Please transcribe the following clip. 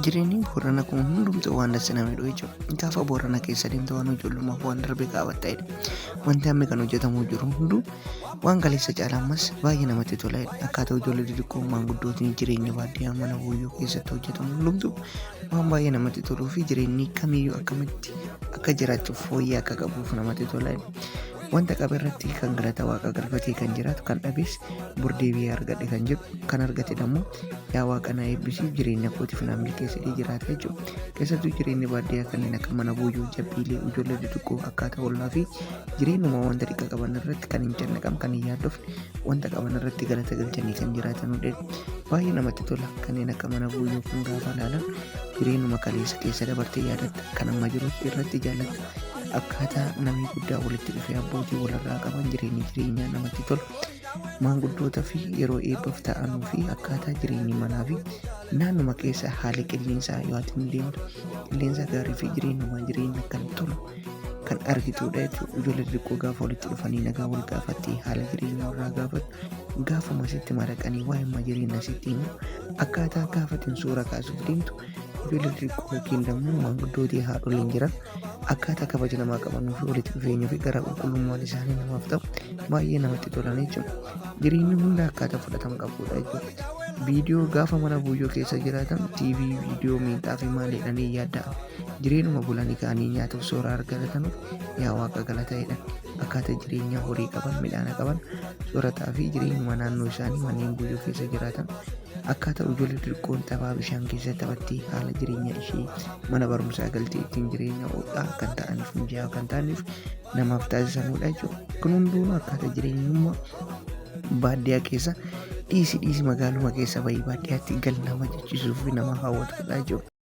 Jireenyi Boorana kun hundumtuu waan dassi nama jedhu jechuudha. Gaafa Boorana keessa deemte waan ijoollummaaf waan darbe qaabatta jedha. Wanti amma kan hojjetamuu jiru hunduu waan kaleessa caala ammas baay'ee namatti tola jedha. Akkaataa ijoollee xixiqqoo maanguddootiin jireenya baadiyyaa mana booyyoo keessatti hojjetamu hundumtuu waan baay'ee namatti toluu fi jireenyi kamiyyuu akkamitti akka jiraachuuf fooyyee akka qabuuf namatti tola jedha. Wanta qabe irratti kan galata waaqa galfatee kan jiraatu kan dhabes bor deebi'ee argadhe kan jedhu kan argate ammoo yaa waaqa na eebbisiif jireenya kootiif na milkeessidhee jiraata jechuudha. Keessattuu jireenyi baadiyyaa kanneen akka mana booyyoo, jabbiilee, ijoollee xixiqqoo akkaataa ollaa fi jireenyuma wanta xiqqaa qaban irratti kan hin cannaqam kan hin yaaddofne wanta qaban irratti galata galchanii kan jiraatanudha. Baay'ee namatti tola kanneen akka mana booyyoo kun gaafa ilaalan jireenyuma kaleessa keessa dabartee yaadatta kan amma jiru irratti jaallatta. Akkaataa namni guddaa walitti dhufee abbootii walirraa qaban jireenyi jireenyaa namatti tola. Maanguddoota fi yeroo eebbaaf ta'anuu fi akkaataa jireenyi manaa fi naannuma keessa haala qilleensaa yoo ati hin deemtu qilleensa gaarii fi jireenyuma jireenya kan tolu kan argitudha jechuudha. Ijoollee xixiqqoo gaafa walitti dhufanii nagaa wal gaafatti haala jireenya warraa gaafatu gaafuma sitti maraqanii waa'ee jireenya sitti himu akkaataa gaafatiin suura kaasuuf deemtu ijoollee xixiqqoo yookiin immoo maanguddootii haadholiin jiran akkaataa kabaja namaa qabanuu fi walitti dhufeenya fi gara qulqullummaan isaanii namaaf ta'u baay'ee namatti tolan jechuudha. Jireenyi hunda akkaataa fudhatama qabudha jechuudha. Viidiyoo gaafa mana buyyoo keessa jiraatan TV viidiyoo miinxaa fi maal jedhanii yaadda'an. Jireenyuma bulanii ka'anii nyaatuuf soora argatanuuf yaa waaqa galata jedhan. Akkaataa jireenya horii qaban midhaana qaban soorataa fi jireenyuma naannoo isaanii manneen buyyoo keessa jiraatan akkaataa ijoollee xixiqqoon taphaa bishaan keessa taphattee haala jireenya ishee mana barumsaa galtee ittiin jireenya ho'aa kan ta'aniif mijaa'aa kan ta'aniif namaaf taasisanudha jechuudha. Kun hunduu akkaataa jireenyummaa baadiyyaa keessa dhiisi dhiisi magaaluma keessa bahii baadiyyaatti gal nama jechisuu fi nama hawwatudha jechuudha.